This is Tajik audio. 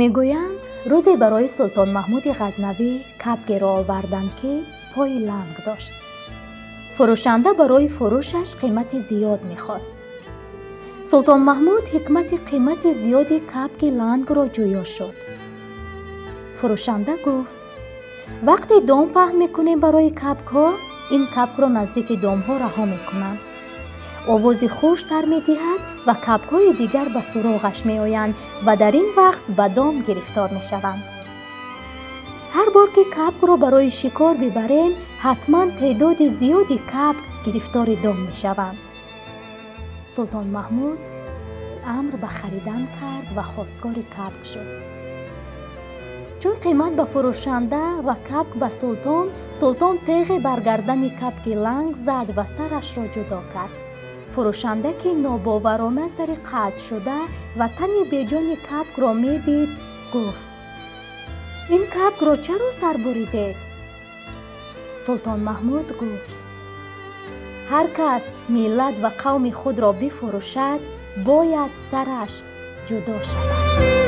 Мегӯянд, рӯзе барои Султон Маҳмуди Ғазнавӣ кабкеро оварданд, ки пои ланг дошт. Фурӯшанда барои фурӯшаш қимати зиёд мехост. Султон Маҳмуд ҳикмати қимати зиёди кабки лангро ҷӯё шуд. Фурӯшанда гуфт: вақте дом паҳн мекунем барои кабкҳо, ин кабкро наздики домҳо раҳо мекунам. Овози хуш сар медиҳад ва кабкҳои дигар ба суроғаш меоянд ва дар ин вақт ба дом гирифтор мешаванд. Ҳар бор ки кабкро барои шикор бибарем, ҳатман теъдоди зиёди кабк гирифтори дом мешаванд. Султон Маҳмуд амр ба харидан кард ва хостгори кабк шуд. Чун қимат ба фурӯшанда ва кабк ба султон, султон теғе бар гардани кабки ланг зад ва сарашро ҷудо кард. Фурӯшанда, ки нобоварона сари қатъшуда ва тани беҷони кабкро медид, гуфт: ин кабкро чаро сар буридед? Султон Маҳмуд гуфт: ҳар кас миллат ва қавми худро бифурӯшад, бояд сараш ҷудо шавад.